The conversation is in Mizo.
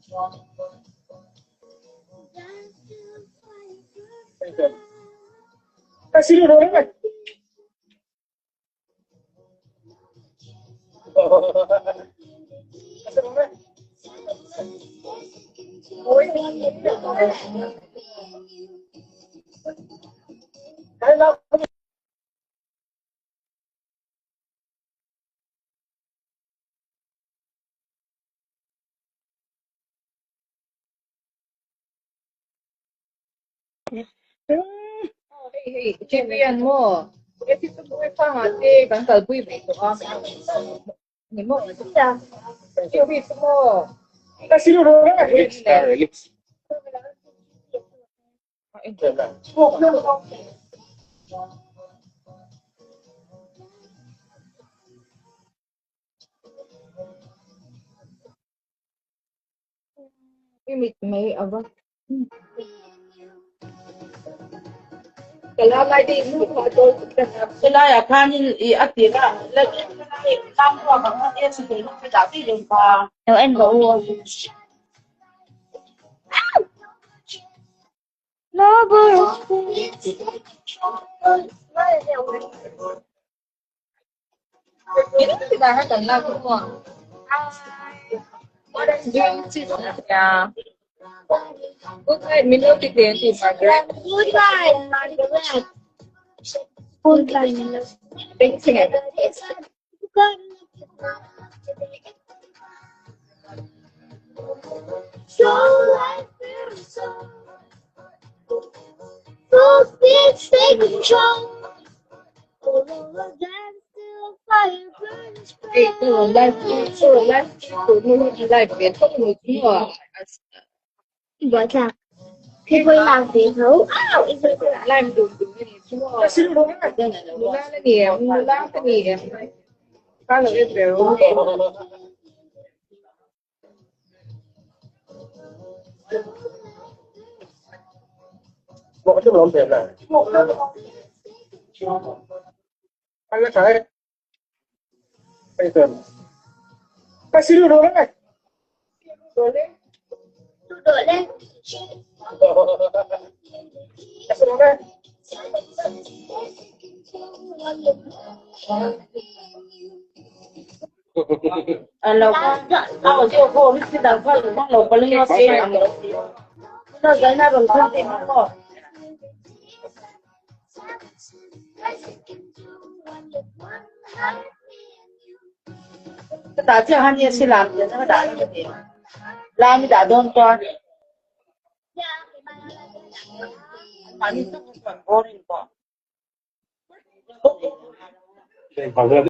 Hei hei champion maw e te kan kalpui ve tawh a ni maw TV chu maw mit mai ava Helaiah khanin i a tir a lam ruak ang khan e chhun lung dah daih lo va. Lo en rawh u. Good night, Minuti Tenti, Margaret. Good night, Margaret. Good night. Thank you. Hey, tôi live, tôi live, tôi nuôi live về không một mùa. Bỏ ra. Khi quay làm việc hấu. Live được được như mùa. Mula na ni, mula ka ni. Kala e pero. Tôi đội lên. Lo a chiu ko mi si dang phal mang lo paling lo se ang lo na zai na ron thun ti ma ko. Ta chiu han ye si lam je na da ni lam da don ko ani tu ko boring ko.